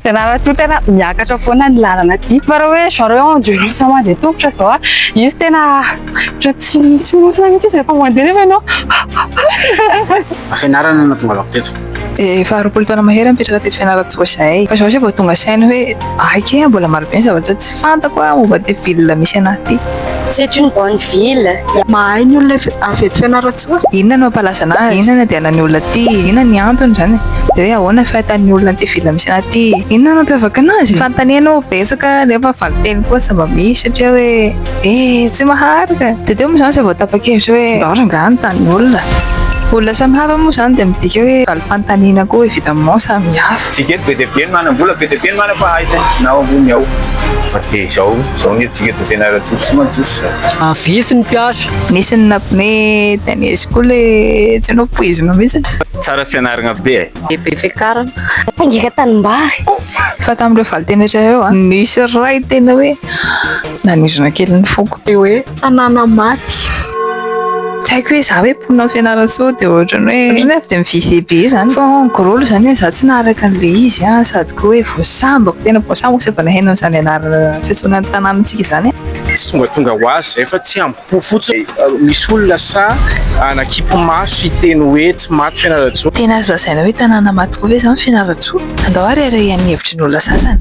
Fianarantsoa tena miakatra foana ny lalana aty. Fa raha hoe genre hoe endurance mandeha tongotra zao a, izy tena ohatra tsy tsy mihontsina mihitsy izy rehefa mandeha nefa ianao. Fianarana no nahatongavako teto. Efa 20 taona mahery mipetraka teto Fianarantsoa izay. Fa izao zay vao tonga saina hoe ay kay mbola marobe ny zavatra tsy fantako a momba ty ville misy anahy ty. C'est une bonne ville. Mahay ny olona avy eto Fianarantsoa. Inona no mampalaza anazy? Inona no andehanan'ny olona aty? Inona ny antony izany? Dia hoe ahoana ny fahitan'ny olona an'ity ville misy anahy ty? Inona no mampiavaka anazy? Fanontaniana ho betsaka nefa valinteny koa tsy mba misy satria hoe eh tsy maharaka. Dia teo moa izany izay vao tapa-kevitra hoe ndao rangahy hanontany olona. Olona samy hafa moa izany dia midika hoe valim-panontaniana koa évidemment samy hafa. Tsika eto be dia be ny manam-bola, be dia be ny manam-pahaizana na ao ambony ao. Fa dia izao, izao ny antsika eto Fianarantsoa tsy mandroso izany. Vitsy ny mpiasa. Nisy ny nampime dia nisy koa le tsy nopoizina mihitsy. Tsara fianaragna be e. Be fiakarana. Mpangiaka tanimbary. Fa tamin'ireo valinteny rehetra ireo an, nisy iray tena hoe nanizina kely ny foko. Dia hoe tanàna maty. Tsy haiko hoe za hoe mponina ao Fianarantsoa dia ohatran'ny hoe ohatran'ny hoe avy dia mi-viser be izany. Fa en gros aloha izany za tsy naharaka an'ilay izy an, sady koa hoe voasambako, tena voasambako izay vao naheno an'izany anarana fiantsoana ny tanànantsika izany. Tsy tongatonga ho azy izay fa tsy ambo-po fotsiny. Misy olona sahy hanakipy maso hiteny hoe tsy maty Fianarantsoa. Tena azo lazaina hoe tanàna maty koa ve izany Fianarantsoa? Andao ary harahian'ny hevitry ny olona sasany.